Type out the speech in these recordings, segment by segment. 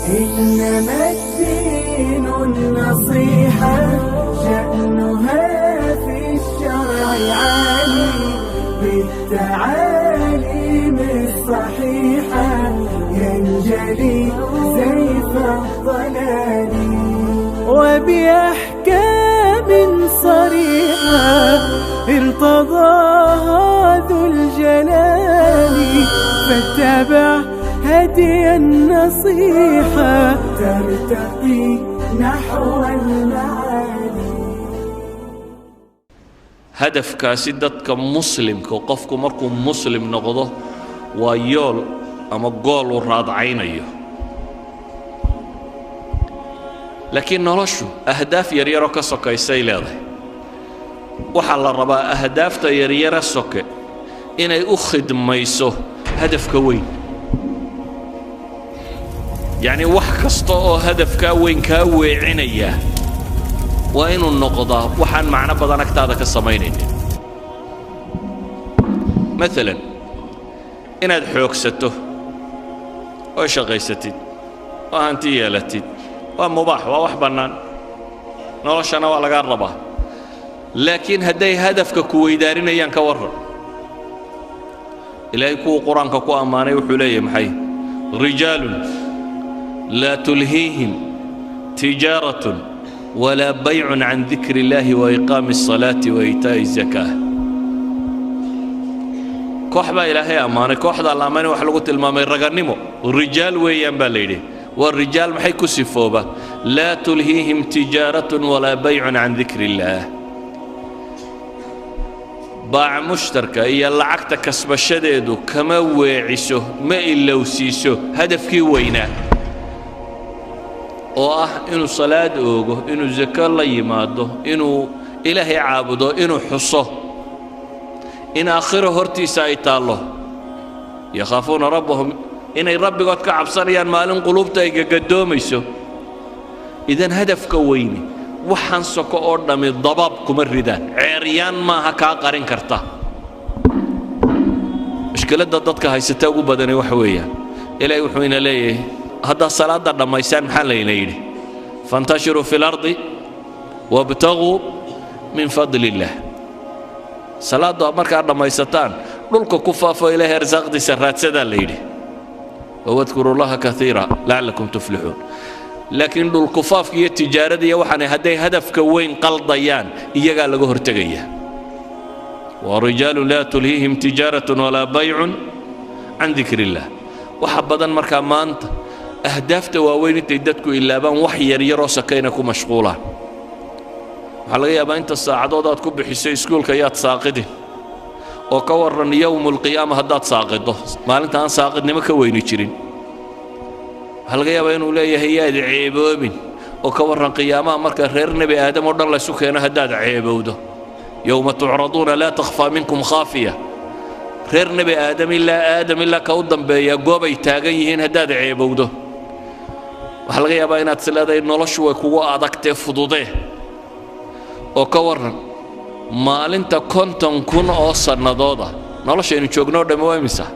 إنما الدين النصيحة، شأنها في الشرع عالي، بالتعاليم الصحيحة ينجلي زيف الضلال، وبأحكام صريحة ارتضاها ذو الجلال، فاتبع هدي النصيحة ترتقي نحو المعالي. Hadafkaasi dadka muslimka, qofku markuu muslim noqdo, waa yool ama gool uu raadcaynayo. Laakiin noloshu ahdaaf yaryaroo ka sokaysay leedahay. Waxaa la rabaa ahdaafta yaryara soke inay u khidmayso hadafka weyn. Yacnii, wax kasta oo hadafkaa weyn kaa weecinaya waa inuu noqdaa waxaan macno badan agtaada ka samaynaynin. Maalan, inaad xoogsato oo shaqaysatid oo hanti yeelatid waa mubaax, waa wax bannaan, noloshana waa lagaa rabaa. Laakiin hadday hadafka ku weydaarinayaan, ka warran? Ilaahay kuwuu Qur-aanka ku ammaanay wuxuu leeyahay maxay? Rijaalun laa tulhiihim tijaaratun walaa baycun can dikri illaahi wa iqaami الsalaati wa iitaa'i الzakaa. Koox baa Ilaahay ammaanay. Kooxdaa la ammaanay waxa lagu tilmaamay ragannimo. Rijaal weeyaan baa la yidhi. Waa rijaal maxay ku sifooba? Laa tulhiihim tijaaratun walaa baycun can dikri illaah. Baaca mushtarka iyo lacagta kasbashadeedu kama weeciso, ma ilowsiiso hadafkii weynaa oo ah inuu salaad oogo, inuu sako la yimaado, inuu Ilaahay caabudo, inuu xuso in aakhiro hortiisa ay taallo. Yakhaafuuna rabbahum, inay rabbigood ka cabsanayaan maalin quluubta ay gagadoomayso. Idan hadafka weyni waxaan soko oo dhammi dabaab kuma ridaan, ceeryaan maaha kaa qarin karta. Mushkiladda dadka haysata ugu badani waxa weeyaan, Ilaahay wuxuu ina leeyahay: haddaad salaadda dhammaysaan, maxaa layna yidhi? Fantashiruu fi lardi wabtaguu min fadli illaah. Salaaddu aad markaa dhammaysataan, dhulka ku faafo, Ilaahay arsaaqdiisa raadsadaa la yidhi. Wadkuru llaha kaiira lacallakum tuflixuun. Laakiin dhulkufaafka iyo tijaarada iyo waxaanay hadday hadafka weyn qaldayaan, iyagaa laga hortegaya. Wa rijaalun laa tulhiihim tijaaratun walaa baycun can dikri illaah. Waxa badan markaa maanta ahdaafta waaweyn intay dadku ilaabaan, wax yaryaroo sakayna ku mashquulaan. Waxaa laga yaabaa inta saacadood aad ku bixiso iskuulka yaad saaqidin, oo ka warran yowmu alqiyaama haddaad saaqido, maalinta aan saaqidnimo ka weyni jirin? Waxaa laga yaabaa inuu leeyahay yaad ceeboobin, oo ka warran qiyaamaha marka reer Nebi Aadam oo dhan laysu keeno haddaad ceebowdo? Yowma tucraduuna laa takhfaa minkum khaafiya. Reer Nebi Aadam, ilaa Aadam ilaa ka u dambeeya, goobay taagan yihiin haddaad ceebowdo. Waxaa laga yaabaa inaad is leedahay noloshu way kugu adagtee, fududee, oo ka warran maalinta 50,000 oo sannadooda? Noloshaynu joogno o dhammi waa imisa?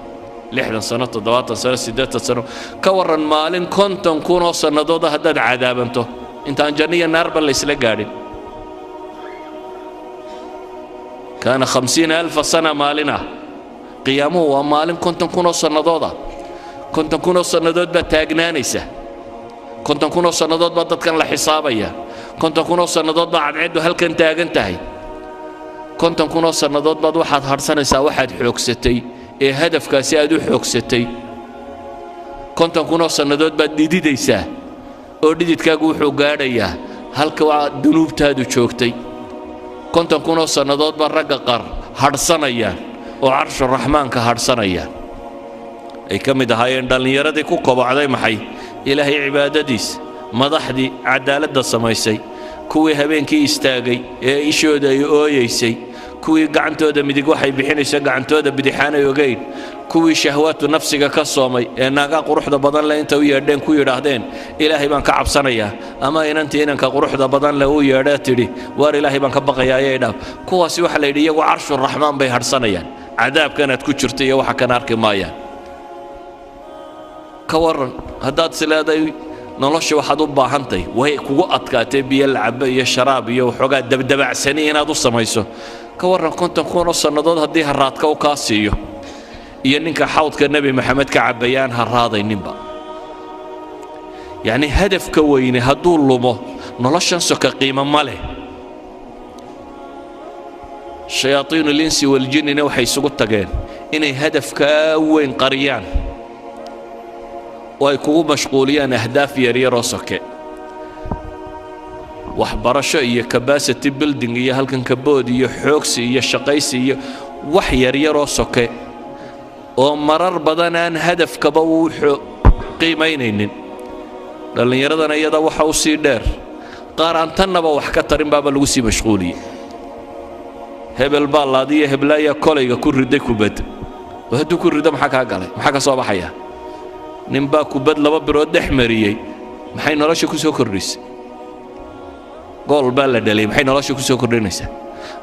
60 sano, 70 sano, 80 sano. Ka warran maalin 50,000 oo sannadooda haddaad cadaabanto, intaan janno iyo naarba laysla gaadhin? Kaana 50,000 sana maalin ah. Qiyaamuhu waa maalin 50,000 oo sannadooda. 50,000 oo sannadood baad taagnaanaysa, 50,000 oo sannadood baa dadkan la xisaabaya, 50,000 oo sannadood baa cadceeddu halkan taagan tahay. 50,000 oo sannadood baad waxaad hadhsanaysaa waxaad xoogsatay ee hadafkaasi aad u xoogsatay. 50,000 oo sannadood baad dhididaysaa, oo dhididkaagu wuxuu gaadhayaa halka waa dunuubtaadu joogtay. 50,000 oo sannadood baa ragga qaar hadhsanayaan oo carshuraxmaanka hadhsanayaan. Ay ka mid ahaayeen dhallinyaradii ku kobocday maxay? Ilaahay cibaadadiisa. Madaxdii cadaaladda samaysay, kuwii habeenkii istaagay ee ishooda ay ooyaysay, kuwii gacantooda midig waxay bixinayso gacantooda bidixaanay ogayn, kuwii shahwaatu nafsiga ka soomay ee naagaa quruxda badan leh inta u yeedheen ku yidhaahdeen "Ilaahay baan ka cabsanayaa", ama inantii inanka quruxda badan leh u yeedhee tidhi "Waar, Ilaahay baan ka baqayaa, ayay dhaaf". Kuwaasi waxaa la yidhi iyagu carshuraxmaan bay hadhsanayaan, cadaabkanaad ku jirta iyo waxa kan arki maayaan. Ka warran haddaad is leedahay Nolosha waxaad u baahantahay way kugu adkaatay biyo lacabo iyo sharaab iyo waxoogaa dabdabacsani inaad u samayso. Ka warran 50,000 oo sannadood haddii haraadka u kaa siiyo, iyo ninka xawdka Nebi Maxamed ka cabaya aan haraadayninba? Yacni hadafka weyne hadduu lumo, noloshan soka qiimo ma leh. Shayaaiin alinsi waljinnina waxay isugu tageen inay hadafkaa weyn qariyaan oo ay kugu mashquuliyaan ahdaaf yaryaroo soke, waxbarasho iyo capacity building iyo halkan kabood iyo xoogsi iyo shaqaysi iyo wax yaryaroo soke oo marar badan aan hadafkaba uu qiimaynaynin. Dhallinyaradana iyada waxa u sii dheer qaar aan tannaba wax ka tarin baaba lagu sii mashquuliyey. Hebel baa laadiyo heblaayaa kolayga ku riday kubad, oo hadduu ku rido maxaa kaa galay? Maxaa ka soo baxaya? Ninbaa kubad laba birood dhex mariyey, maxay nolosha ku soo kordhisay? Gool baa la dhaliyay, maxay nolosha ku soo kordhinaysaa?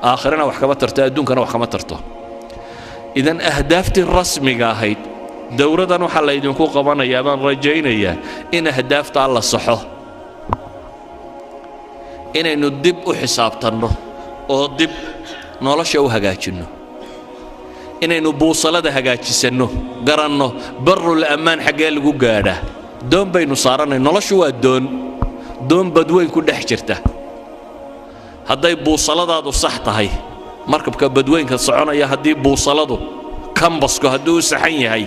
Aakhirana wax kama tarto, adduunkana wax kama tarto. Idan ahdaaftii rasmiga ahayd, dowradan waxaa laydinku qabanayaa baan rajaynayaa in ahdaaftaa la saxo, inaynu dib u xisaabtanno oo dib nolosha u hagaajinno, inaynu buusalada hagaajisanno, garanno barul ammaan xaggee lagu gaadhaa. Doon baynu saarannay, noloshu waa doon, doon badweyn ku dhex jirta. Hadday buusaladaadu sax tahay, markabka badweynka soconaya haddii buusaladu, kambasku hadduu u saxan yahay,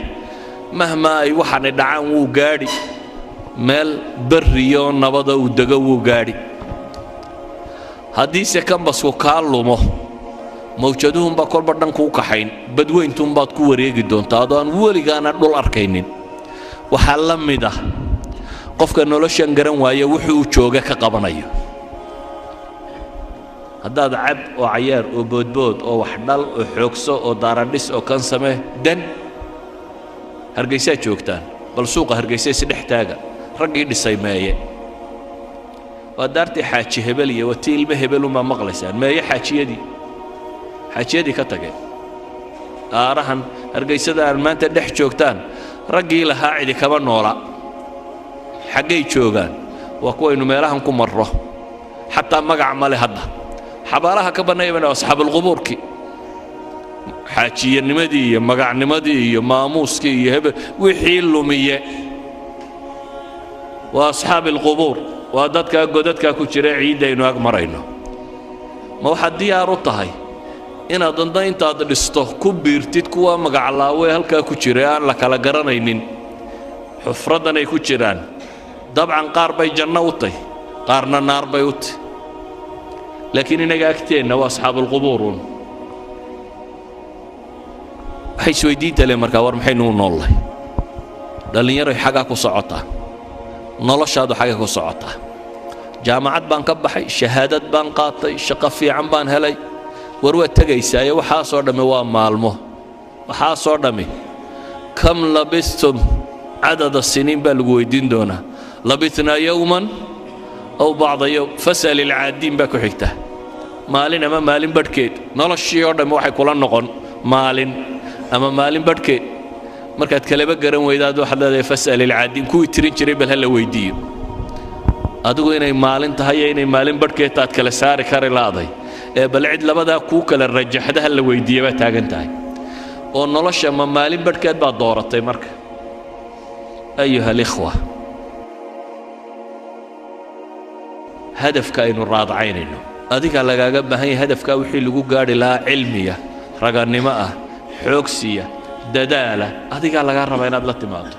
mahmaa ay waxaanay dhacaan wuu gaadhi meel berriyoo nabada uu dego, wuu gaadhi. Haddiise kambasku kaa lumo, mawjaduhunbaa kolba dhan kuu kaxayn, badweyntuunbaad ku wareegi doontaa adoo aan weligaana dhul arkaynin. Waxaa la mid ah qofka noloshan garan waaya wuxuu jooga ka qabanayo. Haddaad cab oo cayaar oo boodbood oo wax dhal oo xoogso oo daaradhis oo kan samee, dan Hargaysaa joogtaan, bal suuqa Hargaysa isdhex taaga. Raggii dhisay meeye? Waa daartii Xaaji Hebel iyo waa tii ilmo hebel unbaa maqlaysaan. Meeye xaajiyadii? Xaajiyadii ka tageen aarahan Hargaysada aan maanta dhex joogtaan, raggii lahaa cidi kama noola. Xaggay joogaan? Waa kuwaynu meelahan ku marro, xataa magac male hadda. Xabaalaha ka banneeya asxaabulqubuurkii, xaajiyanimadii iyo magacnimadii iyo maamuuskii iyo hebel wixii lumiye waa asxaabi alqubuur, waa dadkaa godadkaa ku jira ciiddaynu ag marayno. Ma waxaad diyaar u tahay inaad danda intaad dhisto ku biirtid kuwa magaclaawe halkaa ku jira ee aan la kala garanaynin xufraddan ay ku jiraan? Dabcan qaar bay janno u tahy, qaarna naar bay u tahy, laakiin innaga agteenna waa asxaabulqubuuruun. Waxay isweydiinta le markaa, war maxaynu u noollahay? Dhallinyaroy, xagaa ku socotaa noloshaadu? Xagga ku socotaa? Jaamacad baan ka baxay, shahaadad baan qaatay, shaqo fiican baan helay. War waad tegaysaaye, waxaasoo dhammi waa maalmo, waxaasoo dhammi. كم لبثتم عدد سنين baa lagu weydiin doonaa. لبثنا يوما أو بعض يوم فاسأل العادين baa ku xigta. Maalin ama maalin badhkeed. Noloshii oo dhammi waxay kula noqon maalin ama maalin badhkeed. Markaad kaleba garan weydaad waxaad leedahay فاسأل العادين, kuwii tirin jiray bal ha la weydiiyo. Adigu inay maalin tahay iyo inay maalin badhkeed taad kala saari kari laaday, ee bal cid labadaa kuu kala rajaxda ha la weydiiya baa taagan tahay. Oo nolosha ma maalin badhkeed baad dooratay? Marka, أيها الإخوة, hadafka aynu raadacaynayno adiga lagaaga baahan yahay. Hadafkaa wixii lagu gaadhi lahaa, cilmiya, ragannimo ah, xoogsiya, dadaala, adigaa lagaa rabaa inaad la timaado.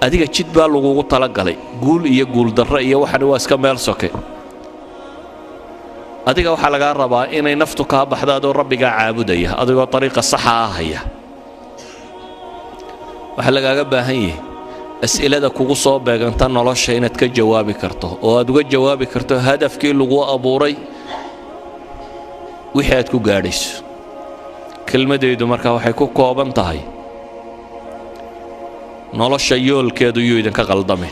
Adiga jid baa lagugu talagalay. Guul iyo guuldarro iyo waxani waa iska meel soke. Adiga waxaa lagaa rabaa inay naftu kaa baxdo adoo Rabbigaa caabudaya, adigoo ariiqa saxa ah haya. Waxaa lagaaga baahan yahay as'ilada kugu soo beeganta nolosha inaad ka jawaabi karto, oo aad uga jawaabi karto hadafkii lagu abuuray wixii aad ku gaadhayso. Kelmadaydu markaa waxay ku kooban tahay: nolosha yoolkeedu yuu idinka qaldamin.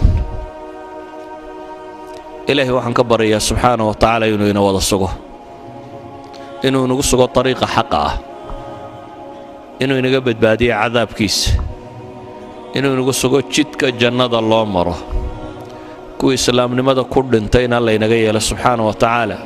Ilaahay waxaan ka baryayaa subxaana wa tacaala inuu ina wada sugo, inuu inagu sugo ariiqa xaqa ah, inuu inaga badbaadiyo cadaabkiisa, inuu inagu sugo jidka jannada loo maro. Kuwii islaamnimada ku dhintayna laynaga yeelo, subxaana wa tacaala.